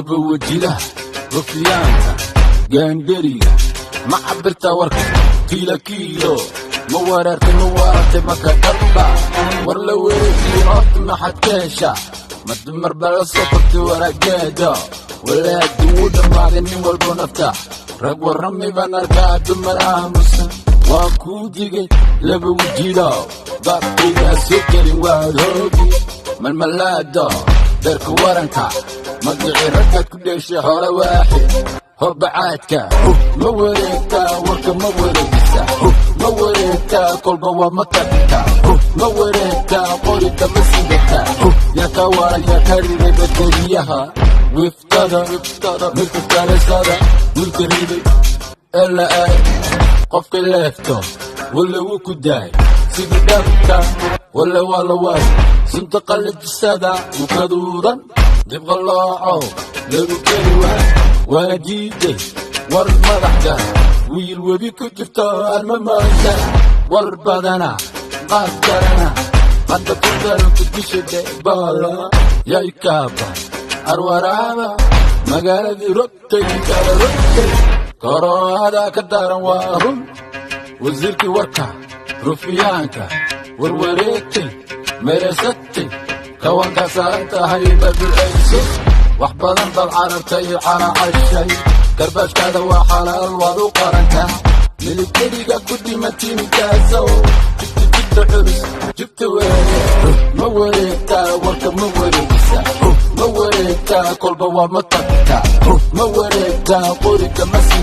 Laba wajilaha, rufiyaanka, gaandheriga, ma cabirtaa warka kiilo kiilo? Ma wareertay, ma waaratay, maka dhaba war la wareejiyo? Horta maxaad ka heshaa? Ma dumar baa la soo kortay waraageeda? Walaadi wuu dhammaaday, nin walbo nafta. Rag warrami baan arkaa, dumar aamusan. Waan kuu digay, laba wajiilo, baabkaygaa soo gelin, waad hoogi. Malmalaado beerka waranka, magicii raggaad ku dheeshay, xoolo waaxid hobbacaadka. Ma wareegtaa warka? Ma wareegisa? Ma wareegtaa? Kolba waa ma tagtaa? Ma wareegtaa? Qoriga ma sidataa? Yaa ka wara, yaa ka riday bateriyaha wiftada, midka kalisada, wiilka riday ee la aay qofka leefto? Walla wuu ku daay sidii dhabta, walla waa la waay. Sunta qalajisada ukaduudan dibqalooco lagu keli waay, waa diiday war madaxda. Wiil webi ku jirto arma maanta, war badana, qaad karana, hadda ku daranku dishade baala yaykaaba arwaraaba. Magaaladii rogtay, kala rogtay, koroonada ka daran, waa run. Wasiirkii warka, rufiyaanka, warwareegtay, meresatay, kawanka saaran tahay, babilcayso. Wax badan baad carartay, calaacashay, garbaashkaada waa xalaal, waad u qarantaa. Militariga ku dhimatimkaasow, jigta jigta culus, jigta weeye. Ma wareegtaa warka? Ma wareegisa? Ma wareegtaa? Kolba waa ma tagtaa? Ma wareegtaa? Qoriga ma sida?